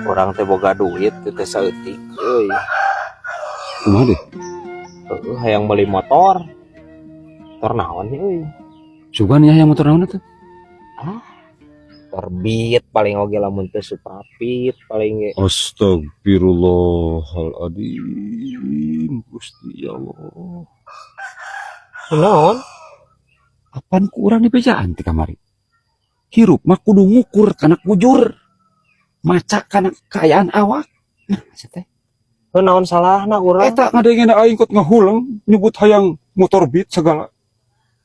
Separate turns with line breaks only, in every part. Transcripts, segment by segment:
Urang teh boga duit teh saeutik euy.
Kumaha deh?
Heeh, hayang meuli motor. Motor naon euy?
Sugan ya yang motor naon eta?
Motor Beat paling oge, lamun teu Supra Fit paling ge.
Astagfirullahaladzim, Gusti ya Allah.
Naon?
Apaan ku urang dibejaan ti kamari? Hirup mah kudu ngukur kana kujur. Maca kana kaayaan awak. Nah, sia teh.
Heuh, naon salahna urang?
Eta ngadengena aing kot ngahuleng nyebut hayang motor Beat segala.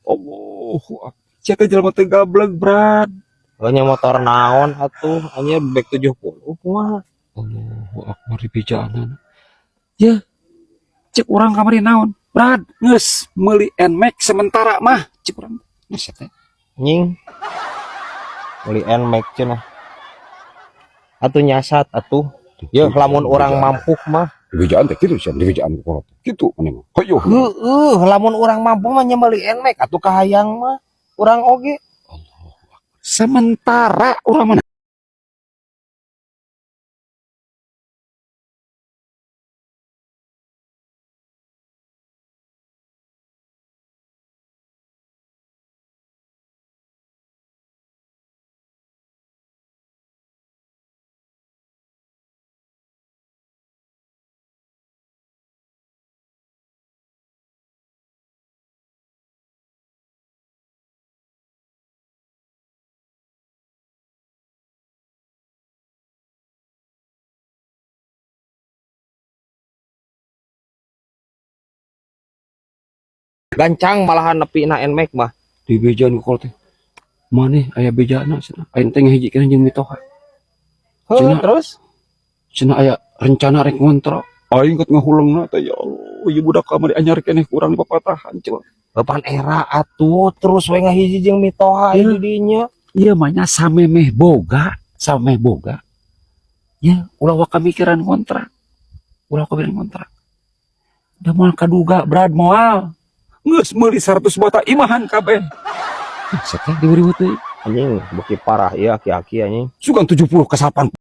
Allahu akbar. Sia teh jelema teu gablek, Brad.
Heuh nya, motor naon atuh? Anjir, bek 70 kumaha?
Allahu akbar, dibejaan. Ya, cek urang kamari naon? Brad, geus meuli NMAX sementara mah, cek urang. Nah, sia teh.
Nying. Meuli NMAX cenah. Atuh nyasat atuh. Yeuh, lamun urang mampu mah.
Dibejaan teh kitu sia, dibejaan ku kolot. Kitu maneh mah. Hayo.
Heueuh, lamun urang mampu mah nya meuli NMAX atuh, kahayang mah. Urang oge.
Allahu akbar. Sementara urang mah.
Gancang malahan nepi na NMAX mah.
Dibejaan ku kolot teh. Maneh aya bejana cenah. Aing teh ngahijikeun jeung mitoha.
Heuh,
Cenah.
terus.
Cenah aya rencana rek ngontrak. Aing ket ngahulengna teh, ya Allah, ieu budak kamari anyar keneh ku urang dipapatahan cenah.
Pan era atuh terus we ngahiji jeung mitoha
Iya.
di dinya.
Ieu mah nya samemeh boga, samemeh boga. Ya, ulah waka mikiran kontrak. Ulah mikiran kontrak. Da moal kaduga, Brad, moal. Geus meuli 100 bata imahan kabeh. Sia teh riweuh teuing.
Anjing, beuki parah ieu aki-aki anjing.
Sugan 70 ke 80.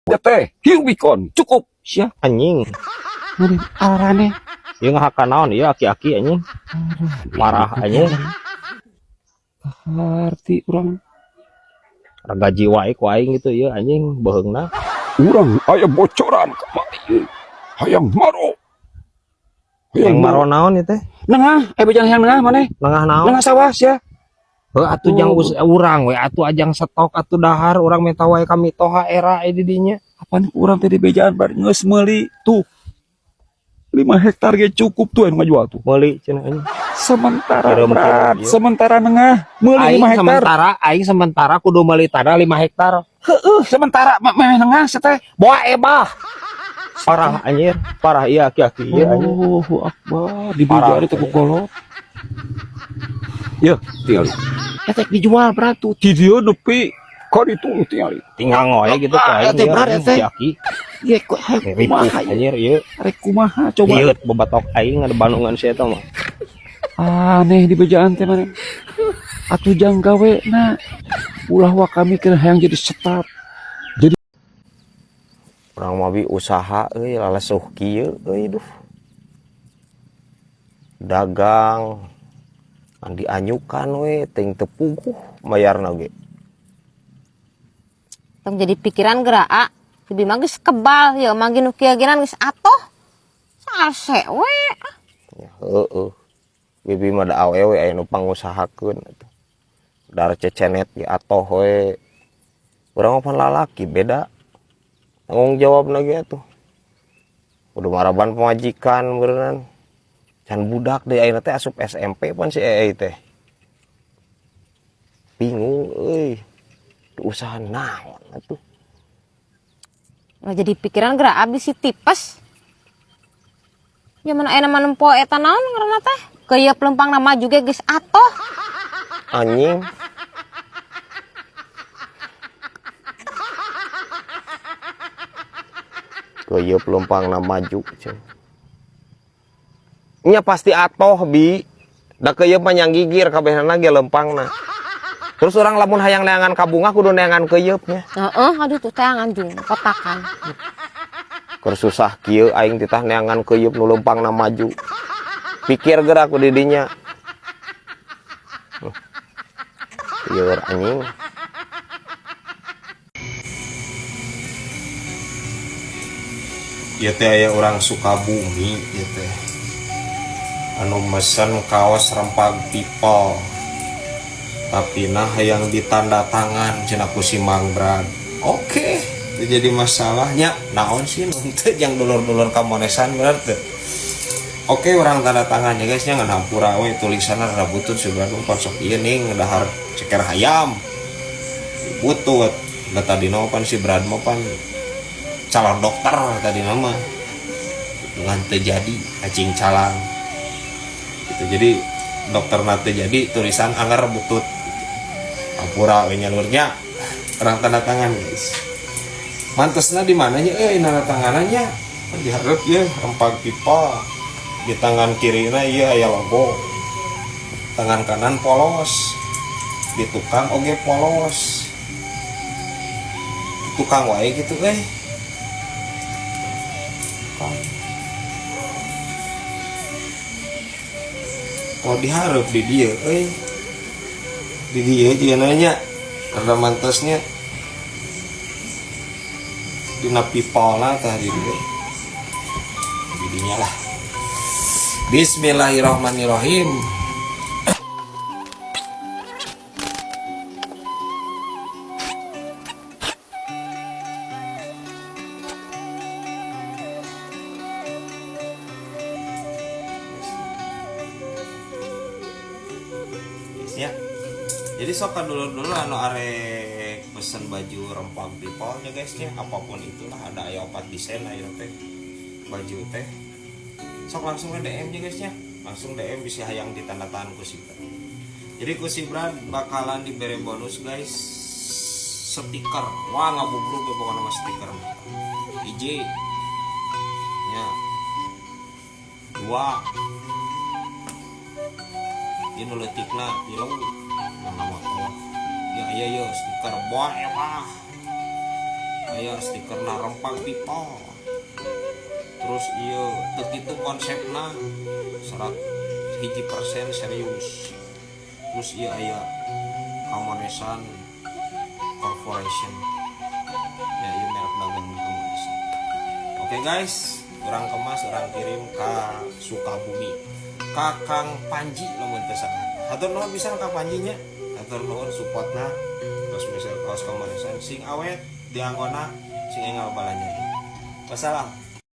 Ya teh, hiu bikon, cukup sia.
Anjing.
Maneh araneh.
Ieu ngahakan naon ieu aki-aki anjing? Parah anjing.
Arti urang.
Raga jiwa ku aing gitu ieu anjing beuheungna.
Urang aya bocoran kamari euy. Hayang maro.
Yang maro naon ieu teh?
Nengah, eh bejana hayang nengah maneh.
Nengah naon?
Nengah sawah sia.
Heuh atuh jang urang we atuh ajang stok atuh dahar urang minta wae ka mitoha era di dinya.
Apaan ku urang teh dibejaan bar geus meuli tuh. 5 hektar ge cukup tuh anu ngajual tuh.
Meuli cenah anjing.
Sementara
Kirim,
berat,
kirim, iya.
Sementara nengah meuli
Aing
5 hektar.
sementara aing sementara kudu meuli tanah 5 hektar.
Heueuh, sementara meh nengah sia teh.
Boa ebah. Parah anjir, parah iya aki-aki ieu anjing.
Allahu akbar, dibejaan
Parah.
Teh ku kolot. Ya, tinggal. Eta dijual berat tuh. Di dieu nepi ka ditu tinggal.
Tinggal ngoe gitu ku
Ah,
aing
teh
ieu,
berat,
anjing,
teh.
aki-aki.
Ye kok hayang
Ripuh
kumaha ieu?
anjir ieu.
Rek kumaha coba?
Liut bebatok aing ada bandungan sia eta mah.
Aneh di bejaan teh maneh. Atuh jang gawe na. Ulah waka mikir hayang jadi staf. Jadi
Urang mah bi usaha euy lalesuh kieu euy duh. Dagang. Ngan dianyukan we ting teu puguh mayarna ge.
Tong jadi pikiran geura a. Bibi mah geus kebal, ya mah nu kieu geus atoh. Salse we.
Ya heueuh. Bibi mah da awewe aya nu pangusahakeun atuh. Dar cecenet ge atoh we. Urang mah pan lalaki beda. Tanggung jawab lagi atuh. Kudu maraban pamajikan beureunan. Can budak deui ayeuna teh asup SMP pan si Eei teh. Bingung euy. Usaha naon atuh.
Nggak jadi pikiran geura abis si tipes. Zaman ayeuna mah nempo eta naon ngaranna teh? Keuyeup lempangna maju ge geus atoh.
Anjing. Keuyeup lempangna maju cenah. Nya pasti atoh bi. Da keuyeup mah nyang gigir kabehna ge lempangna. Terus orang lamun hayang neangan kabunga kudu neangan keuyeup nya.
Heeh, aduh tuh teangan jeung kotakan.
Keur susah kieu aing titah neangan keuyeup nu lempangna maju. Pikir geura ku di dinya. Lieur anjing. Ieu teh aya urang Sukabumi ieu teh. Anu mesen kaos rempag people. Tapi nah hayang ditanda tangan cenah ku si Mang Brad. Oke, itu jadi masalahnya. Naon sih nu teu jang dulur-dulur kamonesan bener teu. Oke, orang tanda tangannya guys nya ngan hampura we tulisanna rada butut si Brad mah sok ieu ning dahar ceker hayam. Butut. Da tadina pan si Brad mah pan calon dokter tadina mah. Ngan teu jadi acing calang. Gitu. Jadi dokter teu jadi tulisan anger butut. Hampura we nyalurnya. Orang tanda tangan guys. Mantesna di mananya euy tanda tanganannya? Dihareup ye rempag pipa. Di tangan kirina ieu aya logo. Tangan kanan polos. Di tukang oge polos. Di tukang wae gitu euy. Tukang. Oh dihareup di dieu euy. Di dieu jeung nanya rada mantesnya. Dina pipolna tah di dieu. Di dinya lah. Bismillahirrahmanirrahim. Ya. Jadi sok dulur-dulur anu arek pesen baju rempag people nya guys nya, apapun itulah ada aya 4 desain aya teh baju teh. Sok langsung ke DM nya guys nya. Langsung DM bisa hayang ditanda tangan ku si Brad. Jadi ku si Brad bakalan diberi bonus guys stiker. Wah ngabubruk we pokona mah stiker. Hiji nya. 2. Ieu nu leutikna 3. Mana motor. Ya aya ye stiker boe mah. Aya stikerna rempag people. Terus ieu teu kitu konsepna 101% serius. Terus ieu aya Kamonesan Corporation. Ya ieu merek dagang Kamonesan. Oke guys, urang kemas, urang kirim ka Sukabumi. Ka Kang Panji lamun teu salah. Hatur nuhun pisan Kang Panji nya. Hatur nuhun supportna. Terus misal kaos Kamonesan sing awet dianggona sing enggal balanja. Wassalam.